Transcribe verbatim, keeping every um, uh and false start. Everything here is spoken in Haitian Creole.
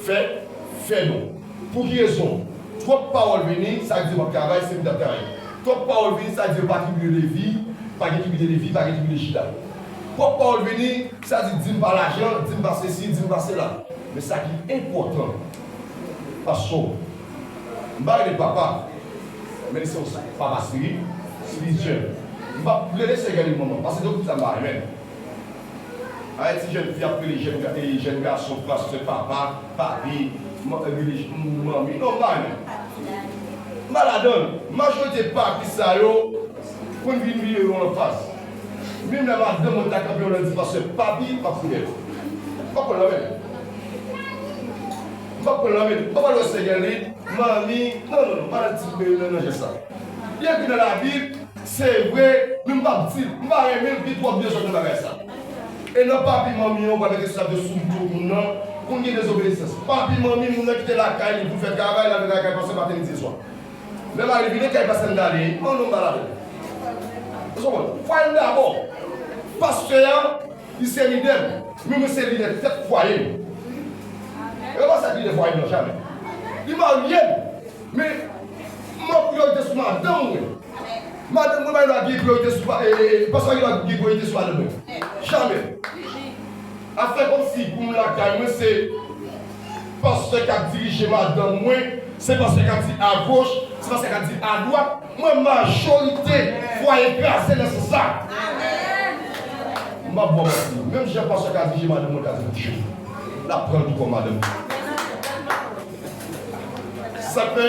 fè, fè non. Pou ki rezon? Twòp pawòl vini, sa di yo p ap travay, se pou t ap travay. Twòp pawòl vini, sa di yo pa gen bidon de vi, pa gen bidon de vi, pa gen bidon de chita. Twòp pawòl vini, sa di di m pa lajan, di m pa sesi, di m pa sela. Men sa ki enpòtan, pastè, m pa rele papa, men li se yon papa espirityèl. M p ap rele sè Gèlin manman, paske se tout sa m pa renmen. Ay, ti jèn fi ap rele jèn ga-, e, jèn gason, pastè, papa, papi, man-, e, rele j-, manmi. Non, m pa renmen. M pa ladan l. Majorite papi sa yo konn vin vire yo anfas. Menm lè madanm mwen ta kanpe yon lè di pastè papi, m ap koute l. M p ap pran l nan men l. M p ap pran l nan men l. M p ap al wè sè Gèlin, manmi. Non, non, non, m pa nan ti, e, nan, nan jès sa. Li ekri nan Labib, se vre, men m p ap di l. M pa renmen l, gen twòp dezòd nan bagay sa. E nan papi manmi an, ou pral mete sou sa yo sou do moun nan, konn gen dezobeyisans. Papi manmi, moun nan kite lakay li pou l fè travay, l al lakay pastè maten, midi, swa. Lè mari vini, kay pastè m t ale, non, non, m pa ladan l. Ou konprann? Fwaye m dabò. Pastè a, li se lidè m. Men mwen se lidè tèt fwaye m. E pa sa ki lidè fwaye m nan, jamè. Li marye m. Men, m gen priyorite sou madanm mwen. Madanm mwen pa gen dwa gen priyorite sou pa-, e, e, e, pastè pa gen dwa gen priyorite sou madanm mwen. Jamè. Afè kòmsi pou m lakay mwen, se pastè k ap dirije madanm mwen, se pastè k ap di agoch, se pastè k ap di adwat. Mwen, majorite fwaye kraze nan sans sa. M p ap ba w manti. Menm jan pastè ka dirije madanm mwen ka dirije l, l ap pran l pou kò madanm. Sa k fè